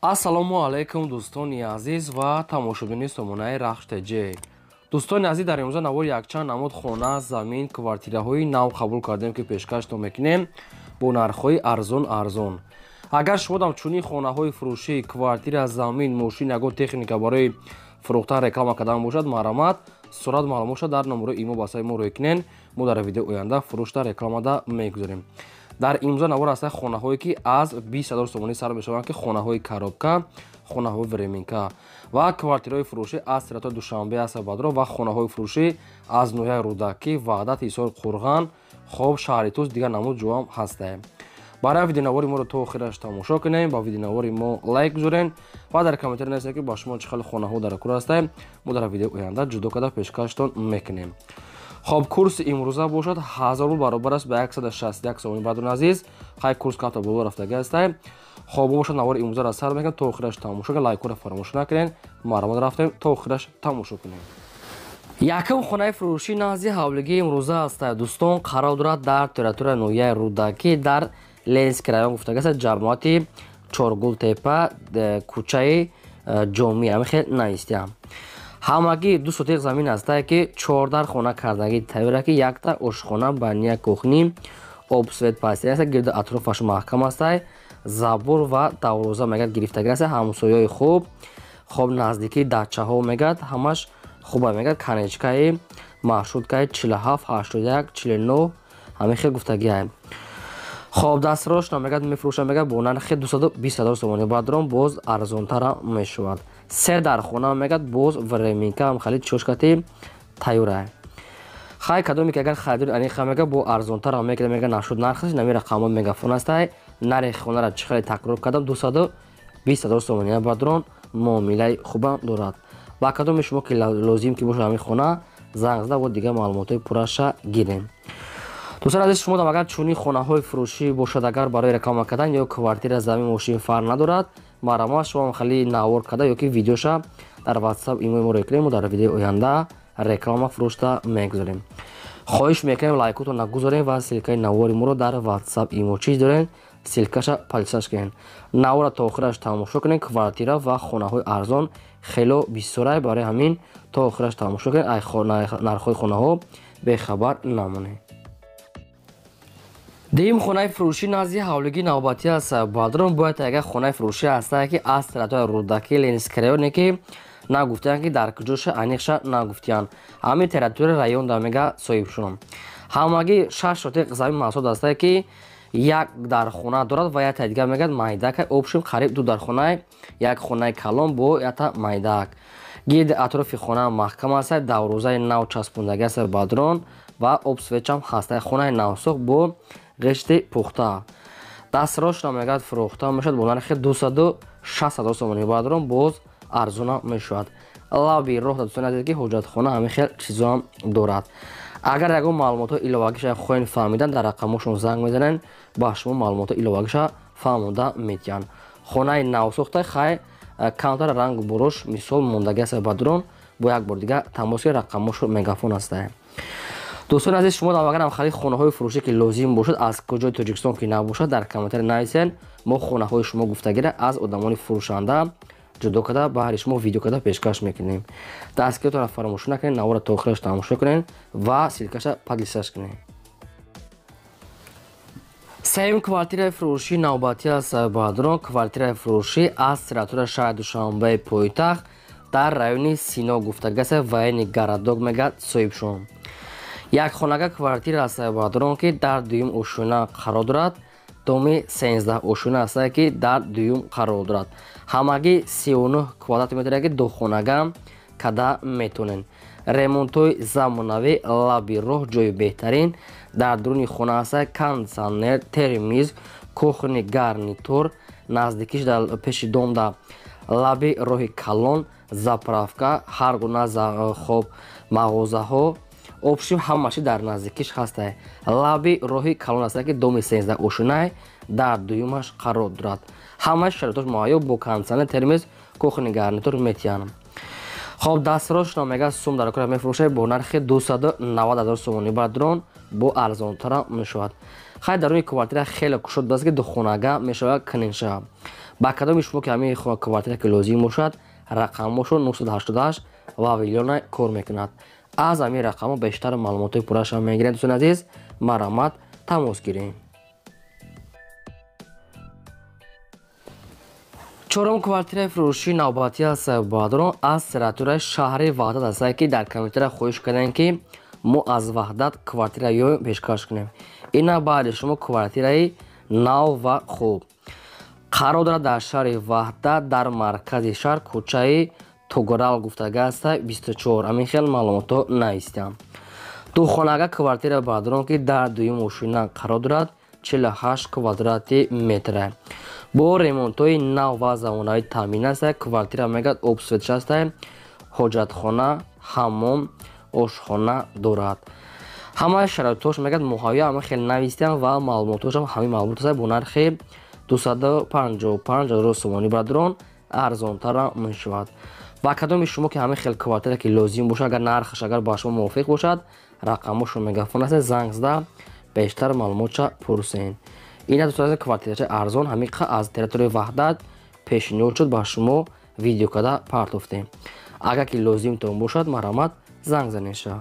Ассалому алайкум, дӯстони азиз ва тамошобини сомонаи Рахш ТЖ. Дӯстони азиз, дар имрӯза навори якчанд намуд хона, замин, квартираҳои нав қабул кардем, ки пешкаштон мекунем бо нархҳои арзон арзон. Агар шумо дам чунин хонаҳои фурӯшӣ, квартира, замин, мошин, ягон техника барои фурӯхтан, реклама кардан бошад, марҳамат, сурат маълумотша дар номерои имо ба сайти мо рӯй кунен. Мо дар видеои оянда фурӯшта, рекламада мегузорем. Дар имрӯза навор ҳастанд хонаҳое, ки аз 20 ҳазор сомонӣ сар мешаванд, ки хонаҳои коробка, хонаҳои временка ва квартираҳои фурӯшӣ аз территорияи Душанбе аст, Бадро, ва хонаҳои фурӯшӣ аз ноҳияи Рӯдакӣ, Ваҳдат, Ҳисор, Қурған, хоб, шаҳри Тӯс, дигар намуд ҷоам ҳастаем. Барои видеонавори моро то охираш тамошо кунем, ба видеонавори мо лайк гузорен ва дар комментария нависед, ки ба шумо чӣ хел хонаҳо дар кор ҳастаем. Мо дар видеои оянда ҷудо карда пешкаштон мекунем. Хоб, курси имрӯза бошад 1000 рубл, баробар аст ба 161 сомонӣ. Бародарони азиз, хай, курс камта боло рафтагӣ ҳастаем. Хоб, бошад, навори имрӯзаро сар мекунем, то охираш тамошо кунед, лайкҳоро фаромӯш накунед. Марҳамат, рафтем, то охираш тамошо кунем. Якум хонаи фурӯшӣ назди ҳавлигии имрӯза аст, дӯстон, қарор дорад дар территорияи ноҳияи Рӯдакӣ, дар Ленинский район гуфтагааст, ҷамоати Чоргултепа, кӯчаи Ҷомӣ, ҳамин хел навистиям. Ҳамагӣ 2 сотиқ замин ҳастае, ки чордар хона кардагӣ тайёра, ки якта ошхона, баня, кухни, об, свет пастӣ аст, гирду атрофаш маҳкам астае, забор ва дарвоза мегӯяд гирифтагӣ аст, ҳамсояи хуб. Хоб, наздикии дачаҳо мегӯяд, ҳамаш хуба мегӯяд, конечкаи маршруткаи 47, 81, 49, ҳамин хел гуфтагиае. Хоб, дастрошна мегӯяд мефурӯша, мегӯяд, бо нархи 220 ҳазор сомонӣ. Бародарон, боз арзонтара мешавад. Се дар хона мегӯяд, боз временка ҳам хали чошкати тайёра. Хай, кадоме ки агар харидори аниқа, мегӯяд, бо арзонтара мегирад, мегӯяд, нашуд нархаш. Нами рақамҳо мегафон астае. Нархи хонара чӣ хеле такрор кардам, 220 ҳазор сомонӣ. Бародарон, муомилаи хубам дорад. Ба кадоме шумо ки лозим ки бошад ҳамин хона, занг зада бо дигар маълумотҳои пурраша гирем. Дӯстон азиз, шумо агар чунин хонаҳои фурӯшӣ бошад, агар барои реклама кардан ё квартира, замин, мошин, фарқ надорад, марҳамат, шумо хеле навор карда ё ки видеоша дар WhatsApp, имои моро кунем, мо дар видеои оянда реклама фурӯшта мегузорем. Хоҳиш мекунем, лайкотон нагузорем ва ссылкаи навори моро дар WhatsApp, имо чиз дорем, ссылкаша подписаться кунем. Навора то охираш тамошо кунем. Квартира ва хонаҳои арзон хело бисёрай, барои ҳамин то охираш тамошо кунем, ай нархҳои хонаҳо бехабар намонем. Дуюм хонаи фурӯшӣ назди ҳавлигии навбатӣ аст. Бародарон, бояд агар хонаи фурӯшӣ ҳастае, ки аз территорияи Рӯдакӣ, Ленинский районе, ки нагуфтиянд, ки дар куҷоша аниқша нагуфтиянд, ҳамин территорияи районда мега соҳибшон. Ҳамагӣ 6 сотиқ замин маҳсулот ҳастае, ки як дархона дорад ва якта дигар мегӯяд майдака, общем қариб ду дархонаи, як хонаи калон бо якта майдак. Гирди атрофи хона маҳкам аст, дарвозаи нав часпондагӣ аст, бародарон, ва об, светчам ҳаст. Хонаи навсохт бо ғишти пухта. Дастрошна мегӯяд фурӯхта мешавад бо нархи 260 ҳазор сомонӣ. Бародарон, боз арзона мешавад. Лаби роҳ, дӯстони азиз, ки ҳоҷатхона, ҳамин хел чизоам дорад. Агар ягон маълумотҳои иловагиша хоҳем фаҳмидан, дар рақамҳошон занг мезанед, ба шумо маълумотҳои иловагиша фаҳмода медиҳанд. Хонаи навсохта, хай, камтар рангу буруш мисол мондагӣ аст. Бародарон, бо як бор дигар тамос, рақамҳошо мегафон ҳастае. Дӯстони азиз, шумо агар ҳам хонаҳои фурӯшӣ ки лозим бошад, аз куҷои Тоҷикистон ки набошад, дар комментария нависен, мо хонаҳои шумо гуфтагира аз одамони фурӯшанда ҷудо карда, баҳри шумо видео карда пешкаш мекунем. Дастгиритонро фаромӯш накунед, навора то охираш тамошо кунед ва ссылкаша подписаться кунед. Сеюм квартираи фурӯшии навбатӣ аст. Бародарон, квартираи фурӯшӣ аз территорияи шаҳри Душанбеи пойтахт, дар райони Сино гуфтагааст, военный городок мегӯяд соҳибшон. Як хонага квартира аст, бародарон, ки дар дуюм ошёна қарор дорад, доми 13 ошёна астае, ки дар дуюм қарор дорад. Ҳамагӣ 39 квадрат метре, ки духонага када метонед. Ремонтҳои замонавӣ, лаби роҳ, ҷои беҳтарин. Дар дуруни хона аста кондитсионер, термиз, кухни гарнитур, наздикиш дар пеши домда лаби роҳи калон, заправка, ҳар гуна, хоб, мағозаҳо, общем ҳамаши дар наздикиш ҳастае. Лаби роҳи калон аста, ки доми 13 ошёнае, дар дуюмаш қарор дорад. Ҳамаи шароитош муҳайё, бо кондитсионер, термиз, кухни гарнитур метиҳанд. Хоб, дастрошно мега сум дар кора мефурӯшад бо нархи 290 ҳазор сомонӣ. Бародарон, бо арзонтара мешавад. Хай даруни квартира хеле кушод будааст, ки духонага мешавад кунинша. Ба кадоми шумо ки ҳамин квартира ки лозим бошад, рақамҳошон 988 Вавилона кор мекунад. Аз ҳамин рақамҳо бештар маълумотҳои пурраша мегиред. Дӯстони азиз, марҳамат, тамос гирем. Чорум квартираи фурӯшии навбатӣ аст, бародарон, аз территорияи шаҳри Ваҳдат аст, ки дар комментария хоҳиш кардем, ки мо аз Ваҳдат квартира ёем пешкаш кунем. Ина баъди шумо квартираи нав ва хуб қарор дорад дар шаҳри Ваҳдат, дар маркази шаҳр, кӯчаи Туграл гуфтага аст, 24. Ҳамин хел маълумотҳо навистам. Духонага квартира, бародарон, ки дар дуюм ошина қарор дорад, 48 квадрати метра. Бо ремонтҳои нав ва замонавӣ таъмин аст. Квартира мегӯяд обсветш аст, ҳоҷатхона, ҳаммом, ошхона дорад. Ҳамаи шароитҳош мегӯяд муҳайё, ҳама хел навистиям ва маълумотҳошам ҳамин маълумот аст. Бо нархи 255 000 сомонӣ, бародарон, арзонтара мешавад. Ба кадоми шумо ки ҳамин хел квартира ки лозим бошад, агар нархаш агар ба шумо мувофиқ бошад, рақамҳошон мегафон аст, занг зада бештар маълумотша пурсен. Ина дӯстони квартирача арзон ҳамиқа аз территорияи Ваҳдат пешниҳод шуд, ба шумо видео карда партофтем. Агар ки лозимтон бошад, марҳамат, занг занеша.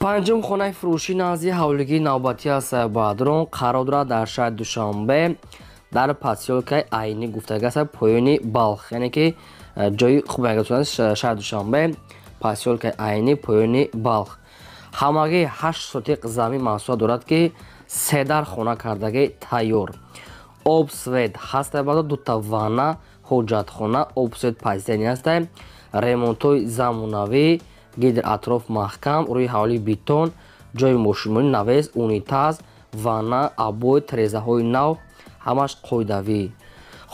Панҷум хонаи фурӯшӣ назди ҳавлигии навбатӣ аст, бародарон, қарор дорад дар шаҳри Душанбе, дар посёлкаи Айнӣ гуфтага аст, поёни Балх, яъне ки ҷои хуб мегӯяд шаҳри Душанбе, посёлкаи Айнӣ, поёни Балх. Ҳамагӣ 8 сотиқ замин маҳсулот дорад, ки се дар хона кардагӣ тайёр. Об свет ҳаст, баъд дута ванна, ҳоҷатхона, об свет пазитани ҳаст, ремонтҳои замонавӣ, гидр атроф маҳкам, рӯи ҳавлии бетон, ҷои мошинмонӣ, навес, унитаз, ванна, обой, тирезаҳои нав, ҳамаш қоидавӣ.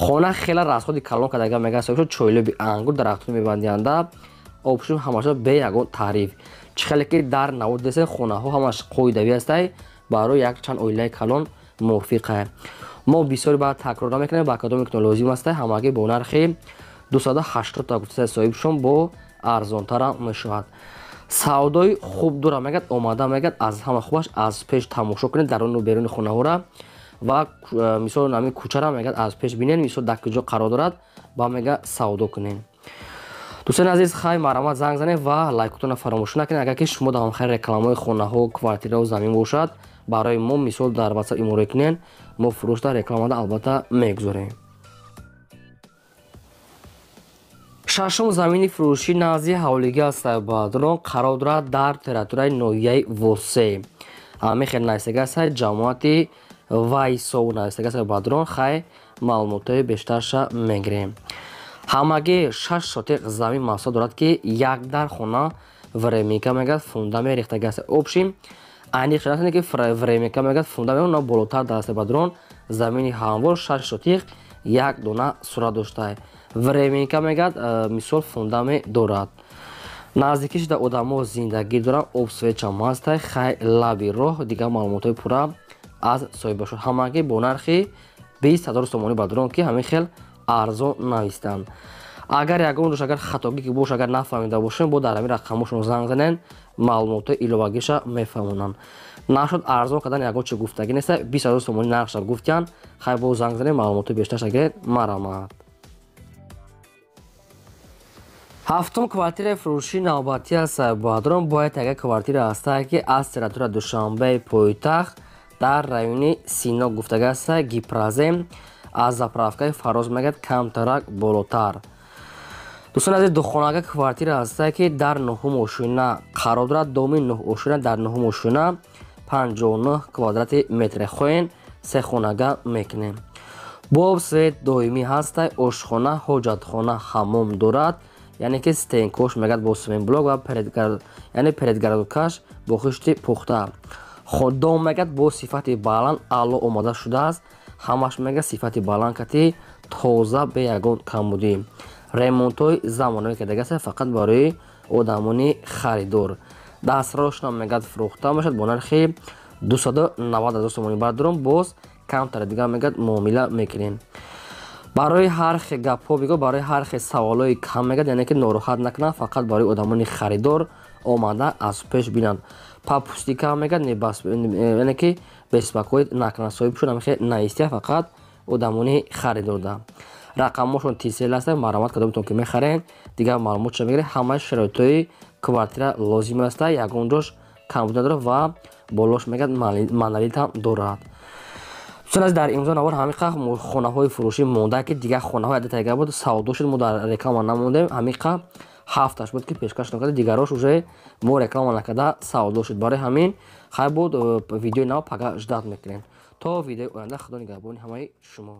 Хона хеле расходи калон кардага мегӯяд соҳиб, чойлоби ангур, дарахтони мебандианда, обшум ҳамаша бе ягон таъриф. Чӣ хеле ки дар навод десе, хонаҳо ҳамаш қоидавӣ ҳастай, барои якчанд оилаи калон мувофиқа. Мо бисёри баъд такрор намекунем, ба кадоме ки лозим аст, ҳамагӣ бо нархи 280 та гуфта соҳибшон бо арзонтара мешавад. Савдои хуб дора мегӯяд, омада мегӯяд аз ҳама хубаш аз пеш тамошо кунед даруну беруни хонаҳоро ва мисол ҳамин кӯчара мегӯяд аз пеш бинед, мисол дар куҷо қарор дорад, ба мегӯяд савдо кунед. Дӯстони азиз, хай марҳамат, занг занед ва лайкотонро фаромӯш накунед. Агар ки шумо дар ҳамхел рекламаҳои хонаҳо, квартираҳо, замин бошад, барои мо мисол дар WhatsApp иморо кунед, мо фурӯш дар рекламада албатта мегузорем. Шашум замини фурӯшӣ назди ҳавлигӣ аст, бародарон, қарор дорад дар территорияи ноҳияи Восе. Ҳамин хел навистага аст, ҷамоати Вайсов навистага аст, бародарон, хай маълумотҳои бештарша мегирем. Ҳамагӣ 6 сотиқ замин маҳсулот дорад, ки як дар хона временка мегӯяд фундамент рехтага аст. Общим аниқ шуда ки временка мегӯяд фундамент на болотар дар аст, бародарон, замини ҳамвор 6 сотиқ як дона сурат доштаа. Временка мегӯяд мисол фундамент дорад. Наздикӣ шуда одамо зиндагӣ доранд, об светчам ҳастай, хай лаби роҳ, дигар маълумотҳои пурра аз соҳибашон. Ҳамагӣ бо нархи 20 000 сомонӣ, бародарон, ки ҳамин хел арзон навистанд. Агар ягон ҷош агар хатогӣ ки бош, агар нафаҳмида бошем, бо дар ҳамин рақамҳошон занг занед, маълумотҳои иловагиша мефаҳмонанд. Нашуд арзон кардан ягон чи гуфтагӣ нест, 20 000 сомонӣ нархша гуфтиянд, хай бо занг занед, маълумотҳои бештарша гиред, марҳамат. Ҳафтум квартираи фурӯшии навбатӣ аст, бародарон, бояд яга квартира ҳастае, ки аз территорияи Душанбеи пойтахт дар райони Сино гуфтага аст, Гипразем, аз заправкаи Фароз мегӯяд камтарак болотар. Дӯстони азиз, духонага квартира ҳастае, ки дар нуҳум ошина қарор дорад, доми нуҳ ошина, дар нуҳум ошина 59 квадрати метре. Хоҳем се хонага мекунем. Бо свет доимӣ ҳастай, ошхона, ҳоҷатхона, ҳаммом дорад, яъне ки стенкош мегӯяд бо семенблок ва яъне передгородкаш бо хишти пухта. Дом мегӯяд бо сифати баланд аъло омода шудааст, ҳамаш мегӯяд сифати баланд кати тоза бе ягон камбудӣ. Ремонтҳои замонавӣ кардага аст фақат барои одамони харидор. Дастрошна мегӯяд фурӯхта мешавад бо нархи 290 000 сомонӣ, бародарон, боз камтар дигар мегӯяд муомила мекунем. Барои ҳар хел гапҳо бигӯ, барои ҳар хел саволҳои кам мегӯяд, яъне ки нороҳат накунад, фақат барои одамони харидор Омада аз пеш бинанд. По пустякам мегӯяд, яъне ки беспокоить накунад соҳибшон, ҳамихе наистия, фақат одамони харидорда. Рақамҳошон Тисел аста, марҳамат, кадомтон ки мехарен, дигар маълумотшо мегиред. Ҳамаи шароитҳои квартира лозим аста, ягон ҷош камбуд надорад ва болош мегӯяд, монолитам дорад. Дӯстон азиз, дар имзо навор ҳамин қа хонаҳои фурӯшӣ монда, ки дигар хонаҳои адатайга буд, савдо шуд, мо дар реклама намондем. Ҳамин қа ҳафташ буд, ки пешкаш накарда, дигарош уже мо реклама накарда савдо шуд. Барои ҳамин хай буд, видеои нав пага ждать мекунем. То видеои оянда, худо нигаҳбони ҳамаи шумо.